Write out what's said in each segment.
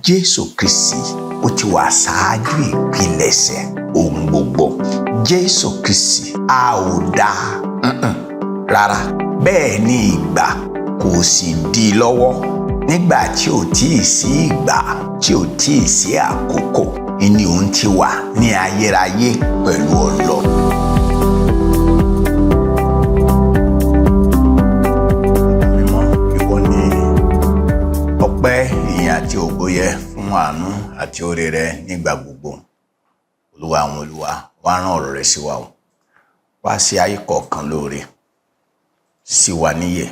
Jésù Kristi ó ti wà ṣáájú ìpilẹ̀ṣẹ̀ ohun gbogbo. Jésù Kristi a ò dá rárá. Bẹ́ẹ̀ ni ìgbà kò sì dí lọ́wọ́. Nígbà tí ò tíì sí ìgbà, tí ò tíì sí àkókò, ni òun ti wà ní ayérayé pẹ̀lú Ọlọ́run. Mímọ́, ìwọ ni ọpẹ́, ìyìn àti ògo yẹ fún àánú àti oore rẹ nígbà gbogbo. Olúwa àwọn olúwa, wá rán ọ̀rọ̀ rẹ sí wa o. Wá sí ayé kọ̀ọ̀kan lóore, sí wa níyè.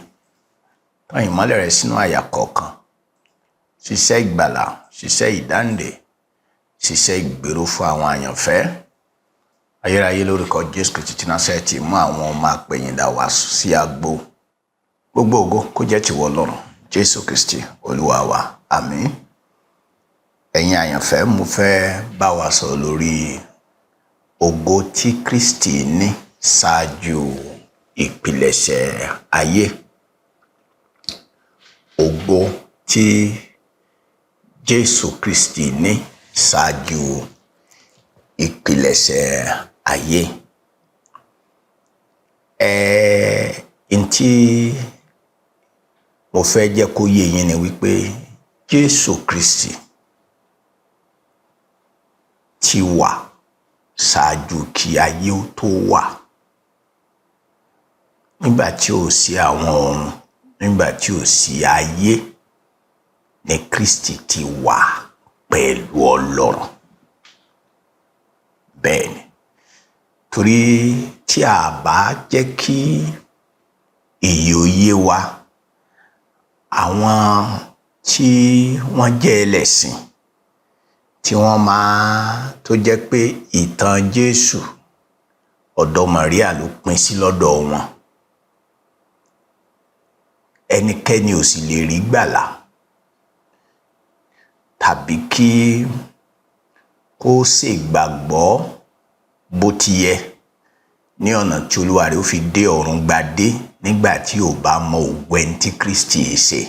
Tàn ìmọ́lẹ̀ rẹ sínú àyà kọ̀ọ̀kan. Ṣiṣẹ́ ìgbàlà, ṣiṣẹ́ ìdáǹdè, ṣiṣẹ́ ìgbèrú fún àwọn àyànfẹ́. Ayérayé, lórúkọ Jésù Kristi ti Násárẹ́tì, mú àwọn ọmọ àpẹ̀yìndà wá sí agbo. Gbogbo ògo kó jẹ́ tìwọ Ọlọ́run, Jésù Kristi Olúwa wa. Àmín. Ẹ̀yin àyànfẹ́, mo fẹ́ bá wa sọ̀rọ̀ lórí ògo tí Kristi ní ṣáájú ìpilẹ̀ṣẹ̀ ayé. Ògo tí Jésù Kristi ní ṣáájú ìpilẹ̀ṣẹ̀ ayé. Ntí mo fẹ́ jẹ́ kó yé yín ni wípé Jésù Kristi ti wà ṣáájú kí ayé ó tó wà. Nígbà tí ò sí àwọn ọ̀run, nígbà tí ò sí ayé, ni Kristi ti wà pẹ̀lú Ọlọ́run. Bẹ́ẹ̀ ni, torí tí a bá jẹ́ kí èyí ó yé wa, àwọn tí wọ́n jẹ́ ẹlẹ́sìn, tí wọ́n máa tó jẹ́ pé ìtàn Jésù ọ̀dọ̀ Màríà ló pín sí lọ́dọ̀ wọn, ẹnikẹ́ni ò sì lè rí gbàlà tàbí kí kó ṣègbàgbọ́ bó ti yẹ ní ọ̀nà tí Olúwa rẹ̀ ó fi dé ọ̀run gbadé nígbà tí ò bá mọ ògo ẹni tí Kristi ṣe.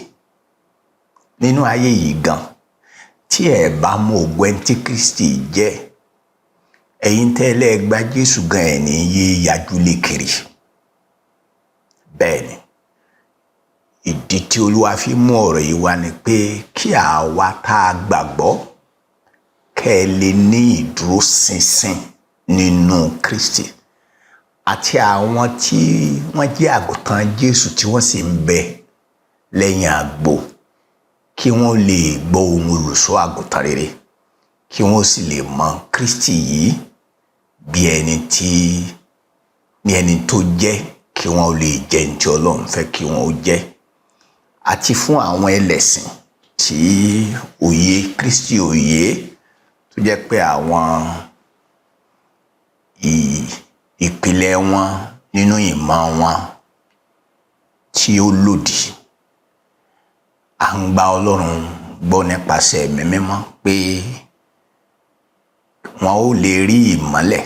Nínú ayé yìí gan, tí ẹ bá mọ ògo ẹni tí Kristi jẹ́, ẹ̀yin tẹ́lẹ̀ gba Jésù gan ẹ̀ ní yé yájú lé kiri. Bẹ́ẹ̀ ni, ìdí tí Olúwa fi mú ọ̀rọ̀ yìí wá ni pé kí àwa tá a gbàgbọ́ kẹ́ ẹ lè ní ìdúróṣinṣin nínú Kristi, àti àwọn tí wọ́n jẹ́ àgùntàn Jésù tí wọ́n sì ń bẹ lẹ́yìn àgbo, kí wọ́n lè gbọ́ ohùn olùṣọ́ àgùntàn rere, kí wọ́n sì lè mọ Kristi yìí bí ẹni tí ní ẹni tó jẹ́, kí wọ́n lè jẹ́ ní tí Ọlọ́run fẹ́ kí wọ́n ó jẹ́. Àti fún àwọn ẹlẹ́sìn tí òye Kristi òye tó jẹ́ pé àwọn ìpìlẹ̀ wọn nínú ìmọ̀ wọn tí ó lòdì. À ń gba Ọlọ́run gbọ́ nípasẹ̀ Ẹ̀mí Mímọ́ pé wọn ó lè rí ìmọ́lẹ̀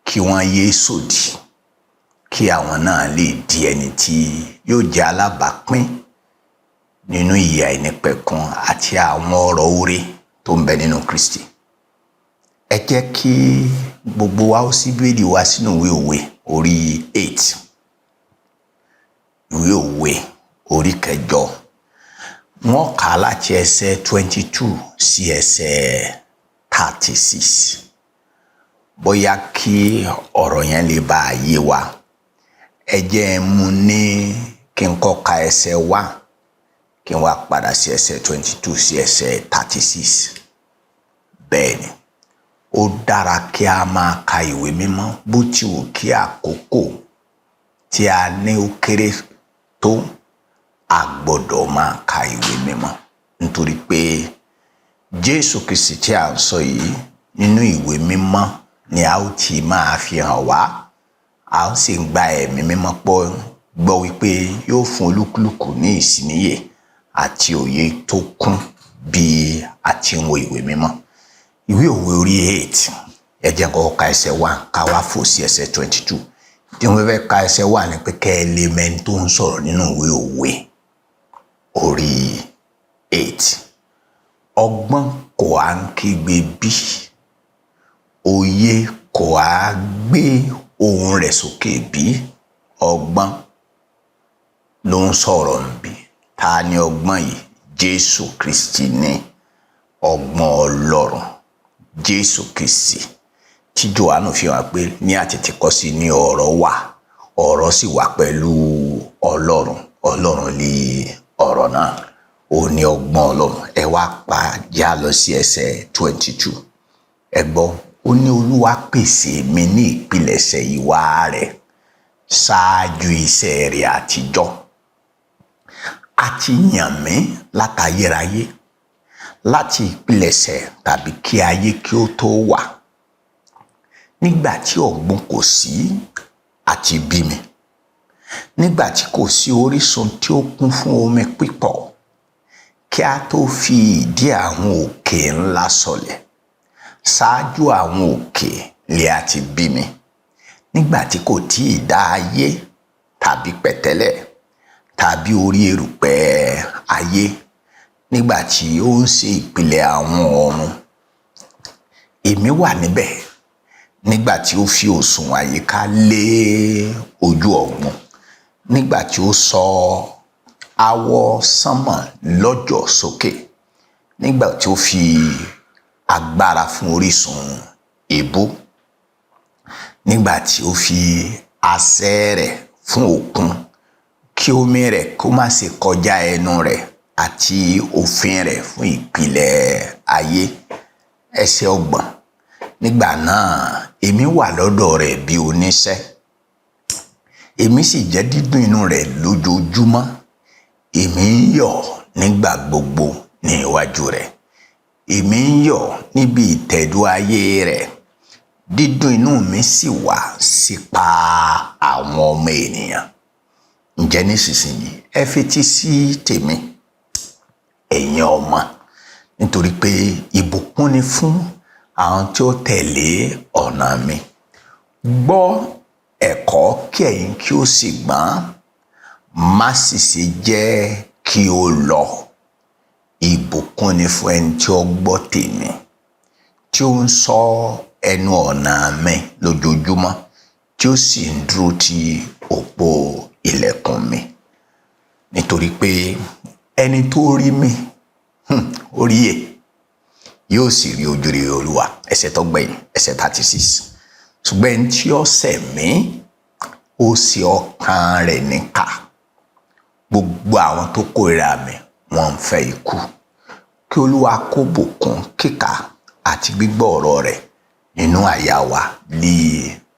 kí wọ́n yé sòdì, kí àwọn náà lè di ẹni tí yóò jẹ́ alábàápín nínú ìyè àìnípẹ̀kun àti àwọn ọrọ̀ oore tó ń bẹ nínú Kristi. Ẹ jẹ́ kí gbogbo wa ó ṣí Bíbélì wa sínú ìwé Òwe orí 8. Ìwé Òwe orí 8. Wọ́n kà á láti ẹsẹ̀ 22 sí ẹsẹ̀ 36. Bóyá kí ọ̀rọ̀ yẹn lè bá a yé wa. Ẹ jẹ́ mú ní kí n kọ́ ka ẹsẹ̀ 1, kí n wá padà sí ẹsẹ̀ 22 sí ẹsẹ̀ 36. Bẹ́ẹ̀ ni, ó dára kí a máa ka ìwé mímọ́ bó ti wù kí àkókò tí a ní ó kéré tó, a gbọ́dọ̀ máa ka ìwé mímọ́, nítorí pé Jésù Kristi tí a ń sọ yìí, nínú ìwé mímọ́ ni a ó ti máa fi hàn wá. A ó sì ń gba Ẹ̀mí Mímọ́ pọ̀ gbọ́ wípé yóò fún olúkúlùkù ní ìsíníyè àti òye tó kún bí a ti ń wo ìwé mímọ́. Ìwé Òwe orí 8, ẹ jẹ́ kọ́kọ́ ka ẹsẹ̀ 1, ká wá fò sí ẹsẹ̀ 22. Tí wọ́n fẹ́ ka ẹsẹ̀ 1 ni pé kẹ́ ẹ lè mẹ́ni tó ń sọ̀rọ̀ nínú ìwé Òwe orí 8. Ọgbọ́n kò á ń kígbe bí? Òye kò á gbé ohùn rẹ̀ sókè bí? Ọgbọ́n ló ń sọ̀rọ̀ nbí. Ta ni ọgbọ́n yìí? Jésù Kristi ni ọgbọ́n Ọlọ́run. Jésù Kristi tí Jòhánù fi hàn pé ní àtètèkọ́ṣe ní ọ̀rọ̀ wà, ọ̀rọ̀ sì wà pẹ̀lú Ọlọ́run, Ọlọ́run lé ọ̀rọ̀ náà. Ó ní ọgbọ́n Ọlọ́run. Ẹ wá pa já lọ sí ẹsẹ̀ 22. Ẹ gbọ́, ó ní Olúwa pèsè mi ní ìpilẹ̀ṣẹ̀ ìwà rẹ̀ ṣáájú iṣẹ́ rẹ̀ àtijọ́. A ti yàn mí látayérayé, láti ìpilẹ̀ṣẹ̀ tàbí kí ayé kí ó tó wà. Nígbà tí ọ̀gbun kò sí, a ti bí mi. Nígbà tí kò sí orísun tí ó kún fún omi pípọ̀, kí a tó fi ìdí àwọn òkè ńlá sọlẹ̀, ṣáájú àwọn òkè lè a ti bí mi. Nígbà tí kò tíì dá ayé tàbí pẹ̀tẹ́lẹ̀ tàbí orí erùpẹ̀ ayé, nígbà tí ó ń ṣe ìpìlẹ̀ àwọn ọ̀run, èmi wà níbẹ̀. Nígbà tí ó fi òṣùwọ̀n àyíká lé ojú ọ̀gbun, nígbà tí ó sọ àwọ̀ sánmọ̀ lọ́jọ̀ sókè, nígbà tí ó fi agbára fún orísun ebú, nígbà tí ó fi àṣẹ rẹ̀ fún òkun, kí omi rẹ̀ kó má ṣe kọjá ẹnu rẹ̀, àti òfin rẹ̀ fún ìpìlẹ̀ ayé. Ẹsẹ̀ 30. Nígbà náà èmi wà lọ́dọ̀ rẹ̀ bí oníṣẹ́, èmi sì jẹ́ dídùn inú rẹ̀ lójoojúmọ́. Èmi ń yọ̀ nígbà gbogbo ní iwájú rẹ̀, èmi ń yọ̀ níbi ìtẹ̀dó ayé rẹ̀. Dídùn inú mi sì wà sípa àwọn ọmọ ènìyàn. Ǹjẹ́ nísinsìnyí ẹ fetí sí tèmi, ẹ̀yin ọmọ, nítorí pé ìbùkún ni fún àwọn tí ó tẹ̀lé ọ̀nà mi. Gbọ́ ẹ̀kọ́ kí ẹ̀yin kí ó sì gbọ́n, má sì ṣe jẹ́ kí ó lọ. Ìbùkún ni fún ẹni tí ó gbọ́ tèmi, tí ó ń sọ ẹnu ọ̀nà mi lójoojúmọ́, tí ó sì ń dúró ti òpó ilẹ̀kùn mi. Nítorí pé ẹni tó rí mi, ó rí è, yóò sì rí ojú rere Olúwa. Ẹsẹ̀ tó gbẹ̀yìn, ẹsẹ̀ 36. Ṣùgbọ́n ẹni tí ó ṣẹ̀ mí, ó ṣe ọkàn rẹ̀ níkà. Gbogbo àwọn tó kórìíra mi, wọ́n ń fẹ́ ikú. Kí Olúwa kó bùkún kíkà àti gbígbọ́ ọ̀rọ̀ rẹ̀ nínú àyà wa ní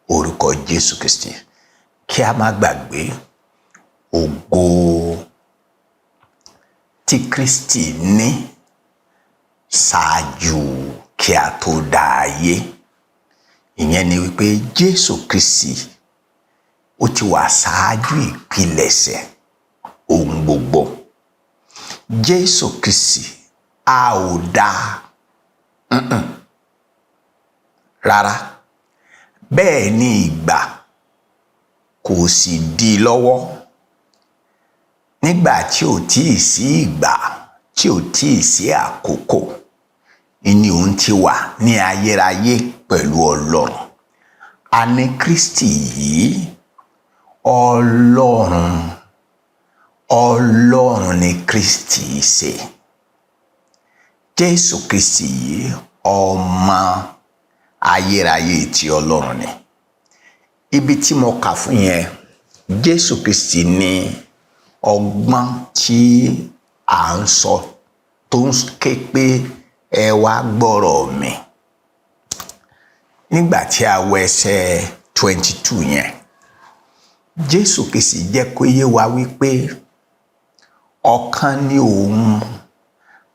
orúkọ Jésù Kristi. Kí a má gbàgbé ògo tí Kristi ní ṣáájú kí a tó dá ayé. Ìyẹn ni wípé Jésù Kristi ó ti wà ṣáájú ìpilẹ̀ṣẹ̀ ohun gbogbo. Jésù Kristi a ò dá rárá, bẹ́ẹ̀ ni ìgbà kò sì dí lọ́wọ́. Nígbà tí ò tíì sí ìgbà, tí ò tíì sí àkókò, ni òun ti wà ní ayérayé pẹ̀lú Ọlọ́run. A ní Kristi yìí, Ọlọ́run, Ọlọ́run ni Kristi ṣe. Jésù Kristi yìí, ọmọ ayérayé ti Ọlọ́run ni. Ibi tí mo kà fún yẹn, Jésù Kristi ní ọgbọ́n tí à ń sọ tó ń ké pé ẹ wá gbọ́rọ̀ mi. Nígbà tí a wọ ẹsẹ̀ 22 yẹn, Jésù Kristi jẹ́ kó yé wa wípé ọ̀kan ni òun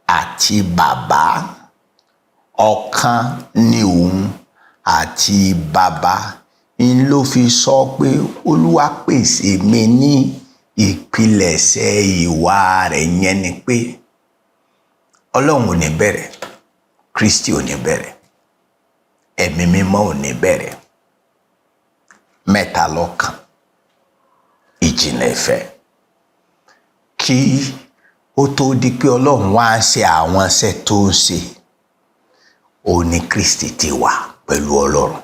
àti bàbá, ọ̀kan ni òun àti bàbá. Ń ló fi sọ pé Olúwa pèsè mi ní ìpilẹ̀ṣẹ̀ ìwà rẹ̀. Yẹn ni pé Ọlọ́run ò ní bẹ̀rẹ̀, Kristi ò ní bẹ̀rẹ̀, Ẹ̀mí Mímọ́ ò ní bẹ̀rẹ̀. Mẹ́ta lọ́kan, ìjìnlẹ̀ ìfẹ́. Kí Ó tó di pé Ọlọ́run wá ń ṣe àwọn iṣẹ́ tó ń ṣe, ó ní Kristi ti wà pẹ̀lú Ọlọ́run.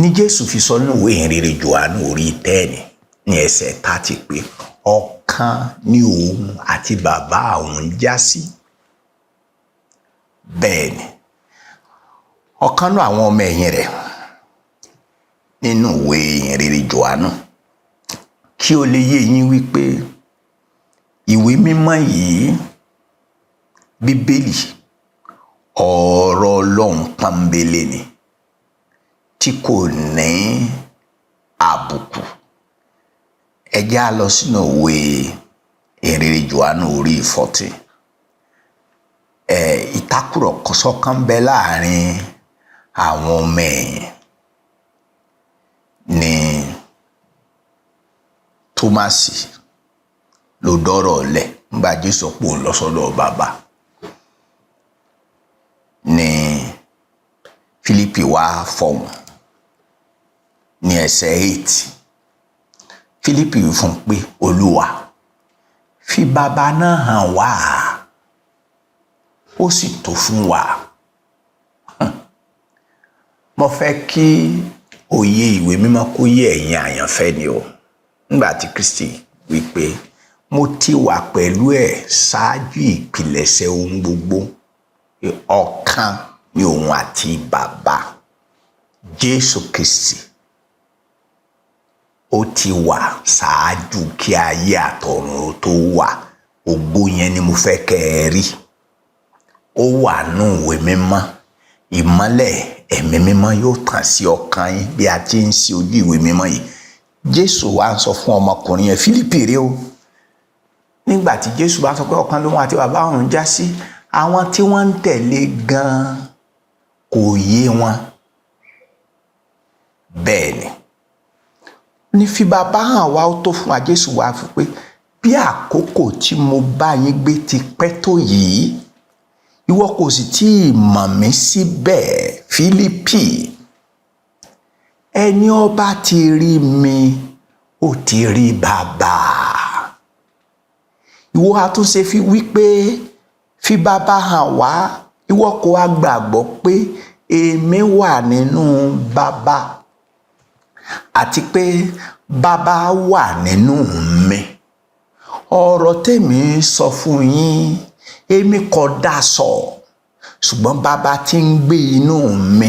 Ní Jésù fi sọ nínú ìwé ìhìnrere Jòhánù orí 10 ní ẹsẹ̀ 30 pé ọ̀kan ni òun àti bàbá òun já sí. Bẹ́ẹ̀ ni ọ̀kan náà àwọn ọmọ ẹ̀yìn rẹ̀ nínú ìwé ìhìnrere Jòhánù, kí ó lè yé yín wípé ìwé mímọ́ yìí, Bíbélì, ọ̀rọ̀ Ọlọ́run pọ́nbélé ni tí kò ní àbùkù. Ẹ jẹ́ á lọ sínú ìwé ìhìnrere Jòhánù orí 14. Ìtakùrọ̀sọ kan bẹ láàrin àwọn ọmọ ẹ̀yìn ní Tómásì ló dọ́rọ̀ lẹ̀ nígbà Jésù pò ń lọ sọ́dọ̀ bàbá, ní Fílípì wá fọhùn ní ẹsẹ̀ 8. Fílípì wí fún un pé, Olúwa, fi bàbá náà hàn wá, ó sì tó fún wa. Mo fẹ́ kí òye ìwé mímọ́ kó yé ẹ̀yin àyànfẹ́ ni o. Nígbà tí Kristi wí pé mo ti wà pẹ̀lú ẹ̀ ṣáájú ìpilẹ̀ṣẹ̀ ohun gbogbo, ọ̀kan ni òun àti bàbá. Jésù Kristi ó ti wà ṣáájú kí ayé àtọ̀run tó wà. Ògo yẹn ni mo fẹ́ kẹ́ ẹ rí. Ó wà nù ìwé mímọ́. Ìmọ́lẹ̀ ẹ̀mí mímọ́ yóò tàn sí ọkàn yín bí a ti ń ṣe ojú ìwé mímọ́ yìí. Jésù wá ń sọ fún ọmọkùnrin yẹn, Fílípì rèé o. Nígbà tí Jésù bá sọ pé ọ̀kan lòun àti bàbá òun já sí, àwọn tí wọ́n ń tẹ̀lé gan-an kò yé wọn. Bẹ́ẹ̀ ni ní fi bàbá hàn wá, ó tó fún wa. Jésù wá fún pé bí àkókò tí mo bá yín gbé ti pẹ́ tó yìí, ìwọ kò sì tí ì mọ̀ mí síbẹ̀, Fílípì? Ẹni ó bá ti rí mi, ó ti rí bàbá. Ìwọ àtúnṣe fi wípé fi bàbá hàn wá. Ìwọ kò wá gbàgbọ́ pé èmi wà nínú bàbá àti pé bàbá wà nínú mi. Ọ̀rọ̀ tèmi sọ fún yín, èmi kò dá sọ, ṣùgbọ́n bàbá tí ń gbé inú mi,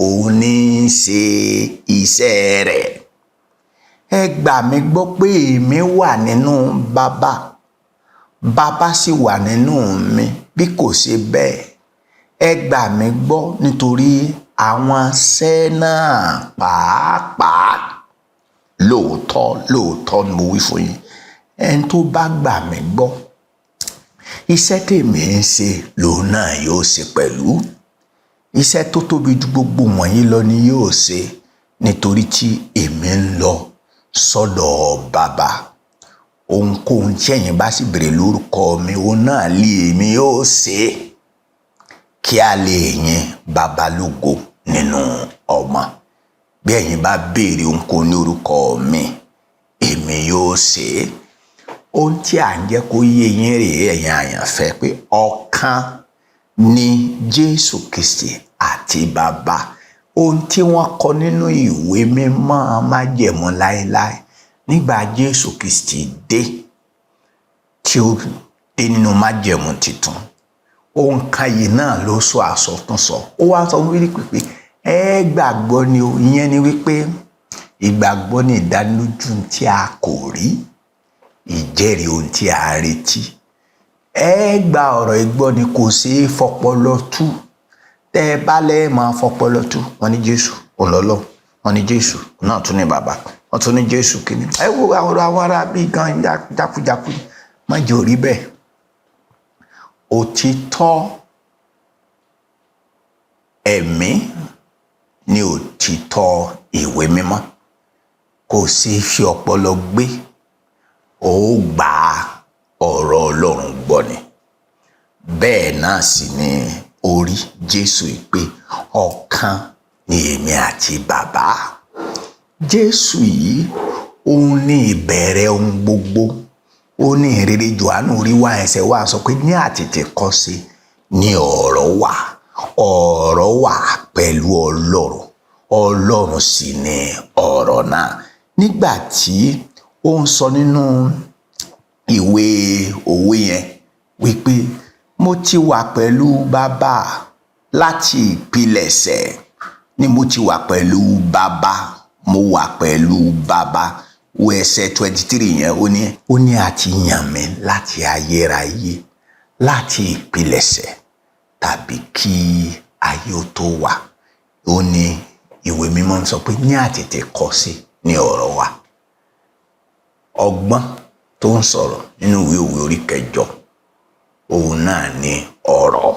òun ní í ṣe iṣẹ́ rẹ̀. Ẹ gbà mí gbọ́ pé èmi wà nínú bàbá, bàbá sì wà nínú mi. Bí kò ṣe bẹ́ẹ̀, ẹ gbà mí gbọ́ nítorí àwọn iṣẹ́ náà pàápàá. Lóòótọ́ lóòótọ́ ni mo wí fún yín, ẹni tó bá gbà mí gbọ́, iṣẹ́ tèmi ń ṣe lòun náà yóò ṣe pẹ̀lú. Iṣẹ́ tó tóbi ju gbogbo wọ̀nyí lọ ni yóò ṣe, nítorí tí èmi ń lọ sọ́dọ̀ bàbá. Ohunkóhun tí ẹ̀yin bá sì béèrè lórúkọ mi, òun náà lé èmi yóò ṣe, kí a lè yin bàbá lógo nínú ọmọ. Bí ẹ̀yin bá béèrè ohunkóhun ní orúkọ mi, èmi yóò ṣe é. Ohun tí à ń jẹ́ kó yé yín rèé, ẹ̀yin àyànfẹ́, pé ọ̀kan ni Jésù Kristi àti bàbá. Ohun tí wọ́n kọ nínú ìwé mímọ́ májẹ̀mú láéláé, nígbà Jésù Kristi dé, tí ó dé nínú májẹ̀mú tuntun, ohun kan yìí náà ló sọ àsọtúnsọ. Ó wá sọ wípé pé ẹ gbàgbọ́ ni o. Ìyẹn ni wípé ìgbàgbọ́ ni ìdánilójú tí a kò rí, ìjẹ́rìí ohun tí a retí. Ẹ gba ọ̀rọ̀ ìgbọ́ ni, kò ṣeé fọpọlọ tú. Tẹ́ ẹ bá lẹ́ẹ̀ máa fọpọlọ tú, wọ́n ní Jésù ọlọ́lọ́, wọ́n ní Jésù náà tún ní bàbá, wọ́n tún ní Jésù kìíní. Ẹ wo àwọn ará bíi gan jákujáku. Má jẹ́ orí bẹ́ẹ̀. Òtítọ́ ẹ̀mí ni òtítọ́ ìwé mímọ́, kò sí fi ọpọlọ gbé. Ó gba ọ̀rọ̀ Ọlọ́run gbọ́ ni. Bẹ́ẹ̀ náà sì ni orí Jésù pé ọ̀kan ni èmi àti bàbá. Jésù yìí, òun ní ìbẹ̀rẹ̀ ohun gbogbo. Ó ní ìrere Jòhánù orí 1 ẹsẹ̀ 1 sọ pé ní àtètèkọ́ṣe ni ọ̀rọ̀ wà, ọ̀rọ̀ wà pẹ̀lú Ọlọ́run, Ọlọ́run sì ni ọ̀rọ̀ náà. Nígbà tí ó ń sọ nínú ìwé òwe yẹn wípé mo ti wà pẹ̀lú bàbá láti ìpilẹ̀ṣẹ̀, ni mo ti wà pẹ̀lú bàbá, mo wà pẹ̀lú bàbá. Wo ẹsẹ̀ 23 yẹn, ó ní a ti yàn mí láti ayérayé, láti ìpilẹ̀ṣẹ̀ tàbí kí ayé ó tó wà. Ó ní ìwé mímọ́ ń sọ pé ní àtètèkọ́ṣe ni ọ̀rọ̀ wà. Ọgbọ́n tó ń sọ̀rọ̀ nínú ìwé òwe orí kẹjọ, òun náà ni ọ̀rọ̀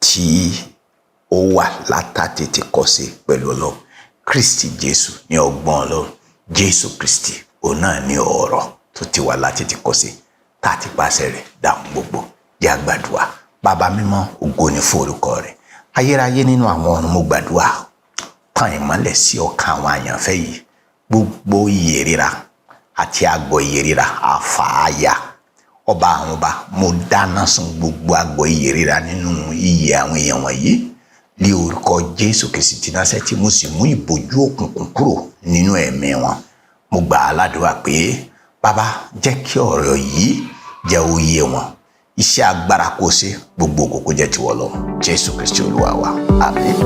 tí ó wà látàtètèkọ́ṣe pẹ̀lú Ọlọ́run. Kristi Jésù ní ọgbọ́n Ọlọ́run. Jésù Kristi, òun náà ní ọ̀rọ̀ tó ti wà látètèkọ́ṣe, tá a ti pàṣẹ rẹ̀ dáhùn gbogbo. Jẹ́ a gbàdúrà. Bàbá mímọ́, ògo ni fún orúkọ rẹ̀. Ayérayé nínú àwọn ọ̀run, mo gbàdúrà, tàn ìmọ́lẹ̀ sí ọkàn àwọn àyànfẹ́ yìí. Gbogbo iyè ríra àti àgọ́ iyè ríra àfààyà, ọba àwọn ọba, mo dáná sun gbogbo àgọ́ iyè ríra nínú iyè àwọn èèyàn wọ̀nyí ní orúkọ Jésù Kristi ti Násárẹ́tì. Mo sì mú ìbòjú òkùnkùn kúrò nínú ẹ̀mí wọn. Mo gbà á ládùúrà pé, bàbá, jẹ́ kí ọ̀rọ̀ yìí jẹ́ òye wọn. Iṣẹ́ agbára kó ṣe, gbogbo ògo kó jẹ́ tiwọ́ lọ. Jésù Kristi Olúwa wa, àmín.